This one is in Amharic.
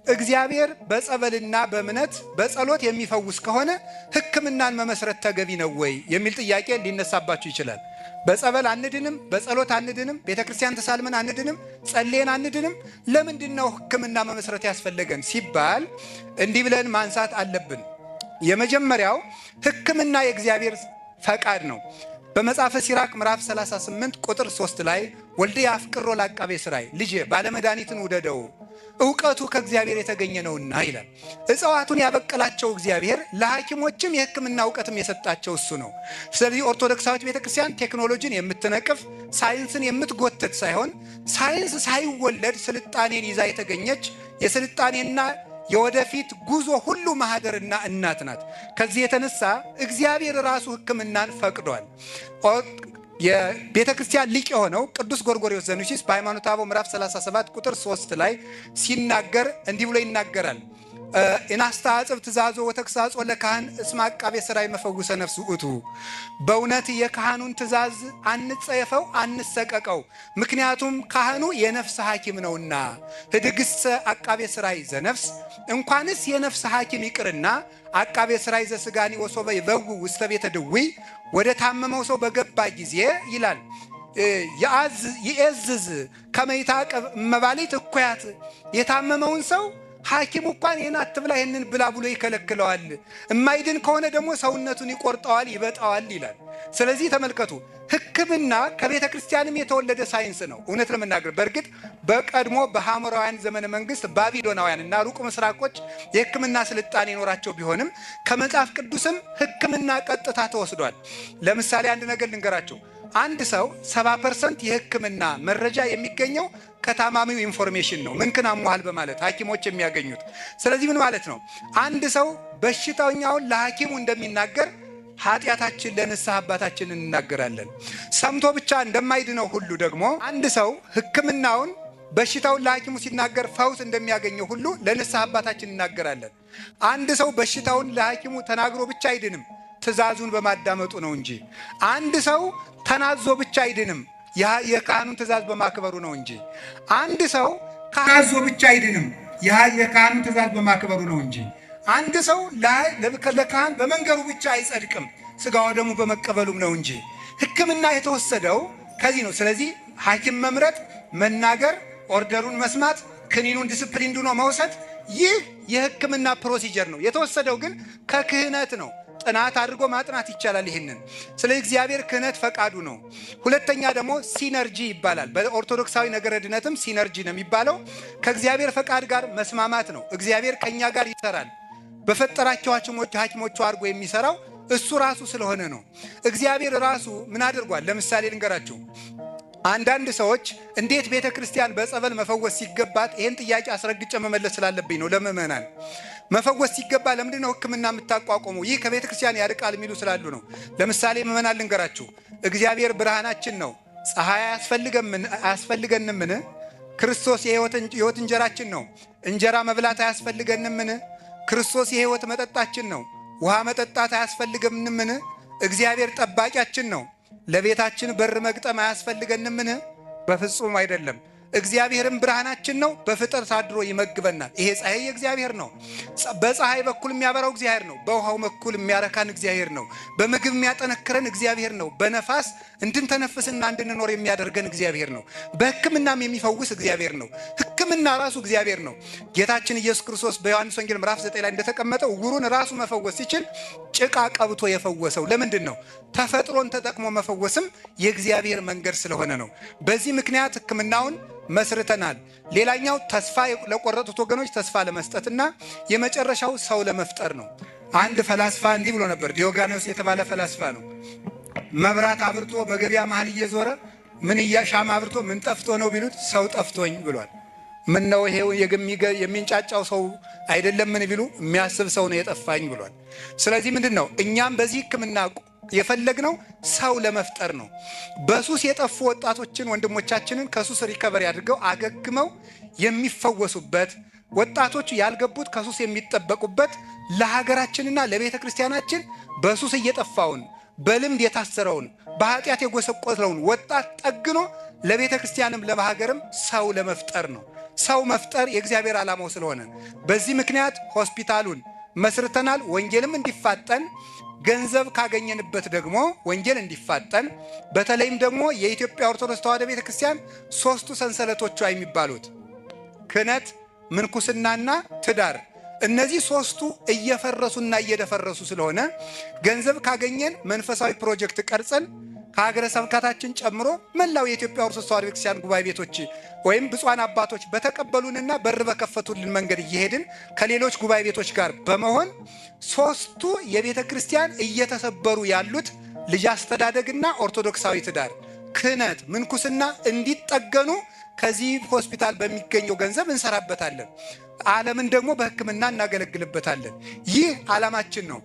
እግዚአብሔር በጸበልና በእምነት በጸሎት የሚፈውስ ከሆነ ሕክምናን መመስረት ተገቢ ነው ወይ የሚል ጥያቄ ሊነሳባችሁ ይችላል። በጸበል አንድንም፣ በጸሎት አንድንም፣ ቤተ ክርስቲያን ተሳልመን አንድንም፣ ጸልየን አንድንም። ለምንድን ነው ሕክምና መመስረት ያስፈለገን ሲባል እንዲህ ብለን ማንሳት አለብን። የመጀመሪያው ሕክምና የእግዚአብሔር ፈቃድ ነው። በመጽሐፈ ሲራክ ምዕራፍ 38 ቁጥር 3 ላይ ወልድየ አፍቅሮ ለዐቃቤ ሥራይ፣ ልጄ ባለመድኃኒትን ውደደው እውቀቱ ከእግዚአብሔር የተገኘ ነውና ይላል። እጽዋቱን ያበቀላቸው እግዚአብሔር ለሐኪሞችም የሕክምና እውቀትም የሰጣቸው እሱ ነው። ስለዚህ ኦርቶዶክሳዊት ቤተክርስቲያን ቴክኖሎጂን የምትነቅፍ፣ ሳይንስን የምትጎትት ሳይሆን ሳይንስ ሳይወለድ ስልጣኔን ይዛ የተገኘች የስልጣኔና የወደፊት ጉዞ ሁሉ ማህደርና እናት ናት። ከዚህ የተነሳ እግዚአብሔር ራሱ ሕክምናን ፈቅዷል። የቤተ ክርስቲያን ሊቅ የሆነው ቅዱስ ጎርጎርዮስ ዘኑሲስ በሃይማኖተ አበው ምዕራፍ 37 ቁጥር 3 ላይ ሲናገር እንዲህ ብሎ ይናገራል። ኢናስተዓጽብ ትእዛዞ ወተግሣጾ ለካህን እስመ ዐቃቤ ሥራይ መፈውሰ ነፍስ ውእቱ። በእውነት የካህኑን ትእዛዝ አንጸየፈው፣ አንሰቀቀው፣ ምክንያቱም ካህኑ የነፍስ ሐኪም ነውና። ህድግሰ ዐቃቤ ሥራይ ዘነፍስ፣ እንኳንስ የነፍስ ሐኪም ይቅርና ዐቃቤ ሥራይ ዘሥጋኒ ወሶበ ይበውእ ውስተ ቤተ ድውይ፣ ወደ ታመመው ሰው በገባ ጊዜ ይላል፣ ይእዝዝ ከመ ይትዐቀብ እመባልዕት እኩያት፣ የታመመውን ሰው ሐኪሙ እንኳን ይህን አትብላ ይህንን ብላ ብሎ ይከለክለዋል። እማይድን ከሆነ ደግሞ ሰውነቱን ይቆርጠዋል፣ ይበጣዋል ይላል። ስለዚህ ተመልከቱ፣ ሕክምና ከቤተ ክርስቲያንም የተወለደ ሳይንስ ነው። እውነት ለመናገር በእርግጥ በቀድሞ በሐሞራውያን ዘመነ መንግስት ባቢሎናውያን እና ሩቅ ምስራቆች የሕክምና ስልጣኔ የኖራቸው ቢሆንም ከመጽሐፍ ቅዱስም ሕክምና ቀጥታ ተወስዷል። ለምሳሌ አንድ ነገር ልንገራችሁ። አንድ ሰው 70% የሕክምና መረጃ የሚገኘው ከታማሚው information ነው። ምንክን አሞሃል በማለት ሐኪሞች የሚያገኙት። ስለዚህ ምን ማለት ነው? አንድ ሰው በሽተኛውን ለሐኪሙ እንደሚናገር ኃጢአታችን ለንስሐ አባታችን እንናገራለን። ሰምቶ ብቻ እንደማይድነው ሁሉ ደግሞ አንድ ሰው ሕክምናውን በሽታውን ለሐኪሙ ሲናገር ፈውስ እንደሚያገኘው ሁሉ ለንስሐ አባታችን እናገራለን። አንድ ሰው በሽታውን ለሐኪሙ ተናግሮ ብቻ አይድንም፣ ትእዛዙን በማዳመጡ ነው እንጂ። አንድ ሰው ተናዞ ብቻ አይድንም፣ የካህኑን ትእዛዝ በማክበሩ ነው እንጂ። አንድ ሰው ተናዞ ብቻ አይድንም፣ የካህኑን ትእዛዝ በማክበሩ ነው እንጂ። አንድ ሰው ለካህን በመንገሩ ብቻ አይጸድቅም፣ ስጋ ወደሙ በመቀበሉም ነው እንጂ። ሕክምና የተወሰደው ከዚህ ነው። ስለዚህ ሐኪም መምረጥ፣ መናገር፣ order ኡን መስማት፣ ክኒኑን ዲስፕሊን ሆኖ መውሰድ፣ ይህ የሕክምና procedure ነው። የተወሰደው ግን ከክህነት ነው። ጥናት አድርጎ ማጥናት ይቻላል ይህንን። ስለዚህ እግዚአብሔር ክህነት ፈቃዱ ነው። ሁለተኛ ደግሞ synergy ይባላል። በኦርቶዶክሳዊ ነገረ ድነትም synergy ነው የሚባለው። ከእግዚአብሔር ፈቃድ ጋር መስማማት ነው። እግዚአብሔር ከእኛ ጋር ይሰራል። በፈጠራቸው ሐኪሞቹ አድርጎ የሚሰራው እሱ ራሱ ስለሆነ ነው። እግዚአብሔር ራሱ ምን አድርጓል? ለምሳሌ ልንገራችሁ። አንዳንድ ሰዎች እንዴት ቤተ ክርስቲያን በጸበል መፈወስ ሲገባት፣ ይህን ጥያቄ አስረግጬ መመለስ ስላለብኝ ነው። ለምእመናን መፈወስ ሲገባ ለምንድን ነው ሕክምና የምታቋቁመው? ይህ ከቤተ ክርስቲያን ያርቃል የሚሉ ስላሉ ነው። ለምሳሌ ምእመናን ልንገራችሁ፣ እግዚአብሔር ብርሃናችን ነው። ፀሐይ አያስፈልገንምን? ክርስቶስ የሕይወት እንጀራችን ነው። እንጀራ መብላት አያስፈልገንምን? ክርስቶስ የሕይወት መጠጣችን ነው። ውሃ መጠጣት አያስፈልገንምን? እግዚአብሔር ጠባቂያችን ነው። ለቤታችን በር መግጠም አያስፈልገንምን? በፍጹም አይደለም። እግዚአብሔርም ብርሃናችን ነው። በፍጥረት አድሮ ይመግበናል። ይሄ ፀሐይ የእግዚአብሔር ነው። በፀሐይ በኩል የሚያበራው እግዚአብሔር ነው። በውሃው በኩል የሚያረካን እግዚአብሔር ነው። በምግብ የሚያጠነክረን እግዚአብሔር ነው። በነፋስ እንድንተነፍስና እንድንኖር የሚያደርገን እግዚአብሔር ነው። በሕክምናም የሚፈውስ እግዚአብሔር ነው። ሕክምና ራሱ እግዚአብሔር ነው። ጌታችን ኢየሱስ ክርስቶስ በዮሐንስ ወንጌል ምዕራፍ 9 ላይ እንደተቀመጠው ዕውሩን ራሱ መፈወስ ሲችል ጭቃ ቀብቶ የፈወሰው ለምንድን ነው? ተፈጥሮን ተጠቅሞ መፈወስም የእግዚአብሔር መንገድ ስለሆነ ነው። በዚህ ምክንያት ሕክምናውን መስርተናል። ሌላኛው ተስፋ ለቆረጡት ወገኖች ተስፋ ለመስጠትና የመጨረሻው ሰው ለመፍጠር ነው። አንድ ፈላስፋ እንዲህ ብሎ ነበር። ዲዮጋኖስ የተባለ ፈላስፋ ነው። መብራት አብርቶ በገበያ መሀል እየዞረ ምን ሻማ አብርቶ ምን ጠፍቶ ነው ቢሉት ሰው ጠፍቶኝ ብሏል። ምን ነው ይሄው የሚንጫጫው ሰው አይደለም ምን ቢሉ የሚያስብ ሰው ነው የጠፋኝ ብሏል። ስለዚህ ምንድን ነው እኛም በዚህ ሕክምና የፈለግነው ሰው ለመፍጠር ነው። በሱስ የጠፉ ወጣቶችን ወንድሞቻችንን ከሱስ recovery አድርገው አገግመው የሚፈወሱበት፣ ወጣቶቹ ያልገቡት ከሱስ የሚጠበቁበት፣ ለሀገራችንና ለቤተ ክርስቲያናችን በሱስ እየጠፋውን፣ በልምድ የታሰረውን፣ በኃጢአት የጎሰቆለውን ወጣት ጠግኖ ለቤተ ክርስቲያንም ለሀገርም ሰው ለመፍጠር ነው። ሰው መፍጠር የእግዚአብሔር ዓላማው ስለሆነ በዚህ ምክንያት ሆስፒታሉን መስርተናል። ወንጌልም እንዲፋጠን ገንዘብ ካገኘንበት ደግሞ ወንጌል እንዲፋጠን በተለይም ደግሞ የኢትዮጵያ ኦርቶዶክስ ተዋሕዶ ቤተክርስቲያን ሶስቱ ሰንሰለቶቿ የሚባሉት ክህነት፣ ምንኩስናና ትዳር እነዚህ ሶስቱ እየፈረሱና እየደፈረሱ ስለሆነ ገንዘብ ካገኘን መንፈሳዊ ፕሮጀክት ቀርጸን ከሀገረ ስብከታችን ጨምሮ መላው የኢትዮጵያ ኦርቶዶክስ ተዋሕዶ ቤተክርስቲያን ጉባኤ ቤቶች ወይም ብፁዓን አባቶች በተቀበሉንና በር በከፈቱልን መንገድ እየሄድን ከሌሎች ጉባኤ ቤቶች ጋር በመሆን ሶስቱ የቤተ ክርስቲያን እየተሰበሩ ያሉት ልጅ አስተዳደግና ኦርቶዶክሳዊ ትዳር፣ ክህነት፣ ምንኩስና እንዲጠገኑ ከዚህ ሆስፒታል በሚገኘው ገንዘብ እንሰራበታለን። ዓለምን ደግሞ በሕክምና እናገለግልበታለን። ይህ ዓላማችን ነው።